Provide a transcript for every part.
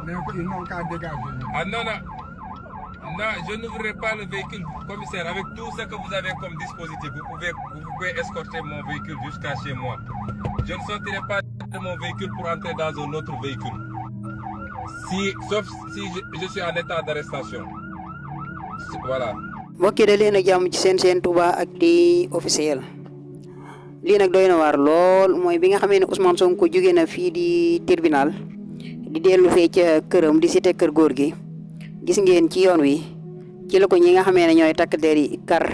Mais ils n'ont qu'à dégager. Ah non, non. Non, je n'ouvrirai pas le véhicule, commissaire. Avec tout ce que vous avez comme dispositif, vous pouvez escorter mon véhicule jusqu'à chez moi. Je ne sortirai pas de mon véhicule pour entrer dans un autre véhicule. Sauf si je suis en état d'arrestation. Voilà. mbokk yi da leen a jàmm ci seen Touba Actu officiel lii nag doy na waar lool mooy bi nga xamee ne Ousmane Sonko jóge na fii di tribunal di dellu fee ca këram di cité kër góor gi gis ngeen ci yoon wi ci la ko ñi nga xamee ne ñooy takk der yi kar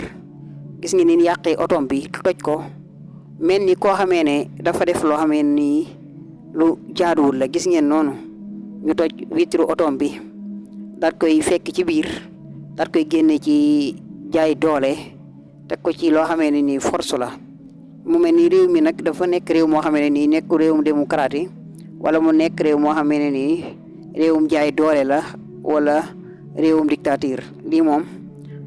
gis ngeen ni yàqee otom bi toj ko mel ni koo xamee ne dafa def loo xamee ni lu jaaduwul la gis ngeen noonu ñu toj vitre otom bi daat koy fekk ci biir daat koy génne ci jaay doole teg ko ci loo xamee ne nii force la mu mel ni réew mi nag dafa nekk réew moo xamee ne nii nekk réewum démocratie wala mu nekk réew moo xamee ne nii réewum jaay doole la wala réewum dictature lii moom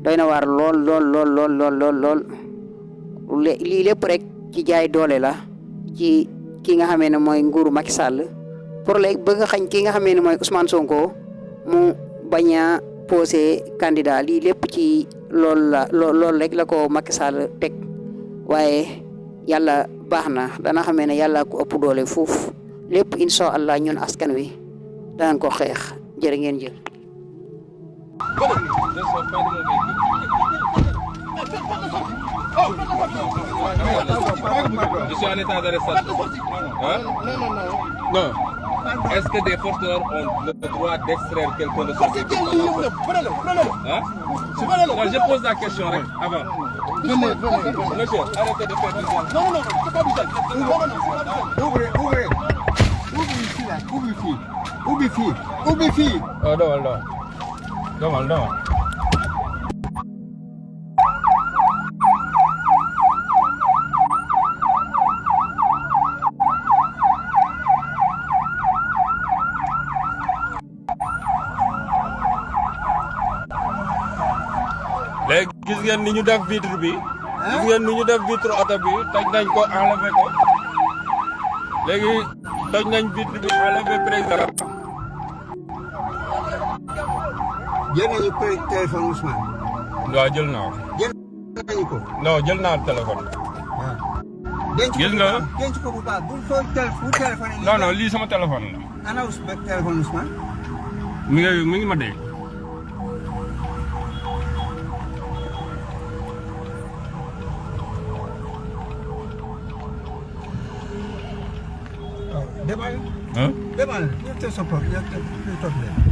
doy na waar lool lool lool lool lool lool lool lii lépp rek ci jaay doole la ci ki nga xamee ne mooy nguuru Macky Sall pour léegi bëgg xañ ki nga xamee ne mooy Ousmane Sonko mu bañ a posé candidat lii lépp ci loolu rek la ko Macky Sall teg waaye yàlla baax na dana xamee ne yàlla ko ëpp doole foofu lépp incha allah ñun askan wi danañ ko xeex jërë ngeen jël. Je suis en état d'arrestation. Hein? Non. Est-ce que des forces de l'ordre ont le droit d'extraire quelqu'un de son véhicule? Hein? Non, je pose la question avant. Venez. Monsieur, arrêtez de faire du mal. Non, c'est pas bizarre. Non. Ouvrez. Ouvre ici, là. Ouvre ici. Oh, non. léegi gis ngeen ni ñu def vitre bi gis ngeen ni ñu def vitre oto bi toj nañ ko enlevé ko léegi toj nañ vitre bi enlevé président. jël nañu téléphone Ousmane. waaw jël naa ko. jël nañu ko. non jël naa téléphone. waaw. gis nga denc ko bu baax bu téléphone. non lii sama téléphone la. ana téléphone Ousmane. mi ngi ma dégg. demal. Hein? Demal. Yo te soporto. Yo te